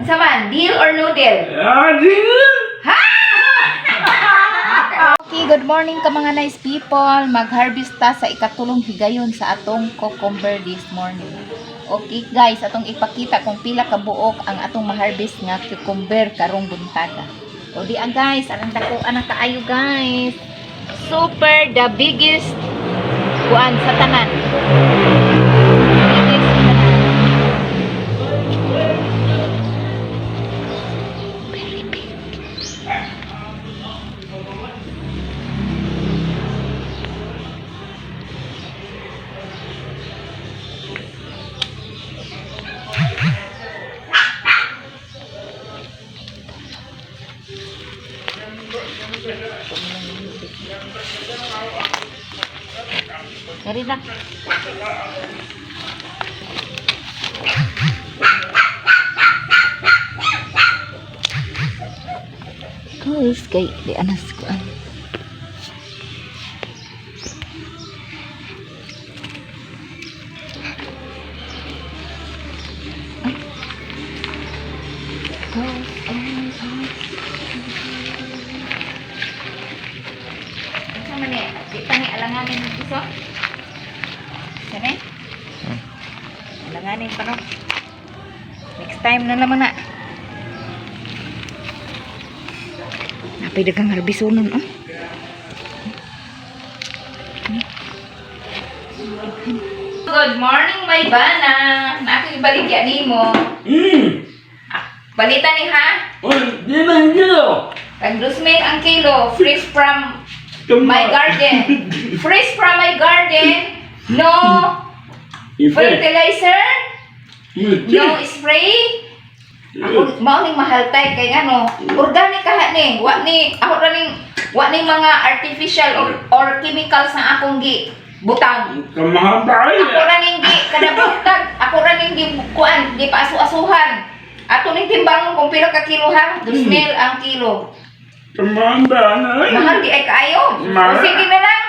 Unsa man, deal or no deal? Ah, deal! Ha! Okay, good morning ka mga nice people. Mag-harvest ta sa ikatulong higayon sa atong cucumber this morning. Okay guys, atong ipakita kung pila ka buok ang atong ma-harvest nga cucumber karong buntaga. O di ah guys, arang dako ana kaayo, guys. Super the biggest kuan sa tanan. Biggest sa tanan. Very big. Dari na. Guys, kay di anas ko ang. Ay. Guys, ay, ay. Asa man eh? Di pa ni alanganin ng piso? Kani? Alanganin pa, no? Next time na naman na. Napay daghang harbisonon, oh. Good morning, my bana. Naa koy ibaligya nimo. Balita ni ha. Uy, di man kilo! Tag 2,000 ang kilo, fresh from my garden. Fresh from my garden. No fertilizer, no spray. Ako mao ning mahal tay kay ngano, organic kaha ni, wa ni ako ra ning wa ning mga artificial or chemicals na akong gi butang. Kamahal ba Ako ra ning gi kada buntag, ako ra ning gi kuan, gi paasu-asuhan. Ato ning timbangon kung pila ka kilo ha, 2,000 ang kilo. Kamahal ba na? Mahal di ay kaayo. Mahal. O sige na lang.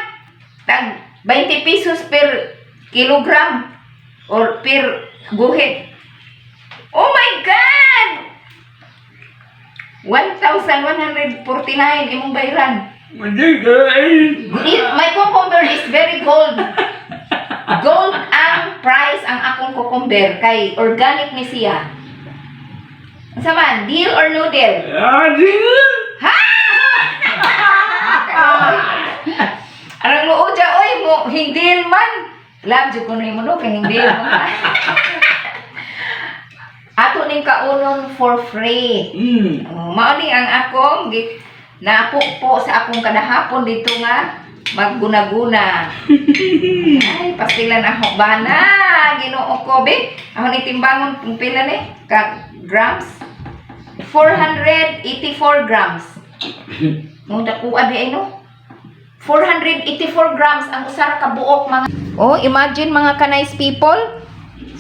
Tag 20 pesos per kilogram or per guhit. Oh my God! 1,149 imong bayran. Hindi ka eh. My cucumber is very gold. Gold ang price ang akong cucumber kay organic ni siya. Unsa man, deal or no deal? Ah, deal! Ha! Arang loo dya, oy, mo, hingdil man. Love jud ko nimo no, kay hingdil man. Ato ning kaunon for free. Oh, mao ni ang akong napo po sa akong kadahapon dito nga magguna-guna. Ay, pastilan ako bana. Ginoo ko be. Ako ni timbangon kung pila ni ka grams. 484 grams. Mo dakuha di ay no. 484 grams ang usa ra ka buok mga. Oh, imagine mga ka-nice people.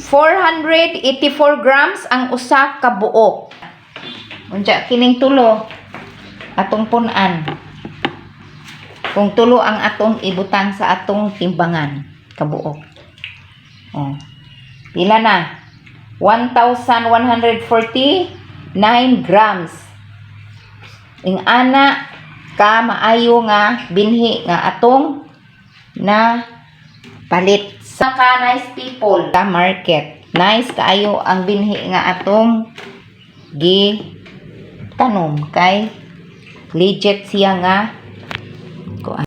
484 grams ang usa ka buok. Unja kining tulo atong punan. Kung tulo ang atong ibutang sa atong timbangan kabuok. Oh. Pila na? 1,149 grams. Ing ana ka maayo nga binhi nga atong na palit sa ka nice people sa market. Nice kaayo ang binhi nga atong gi tanom kay legit siya nga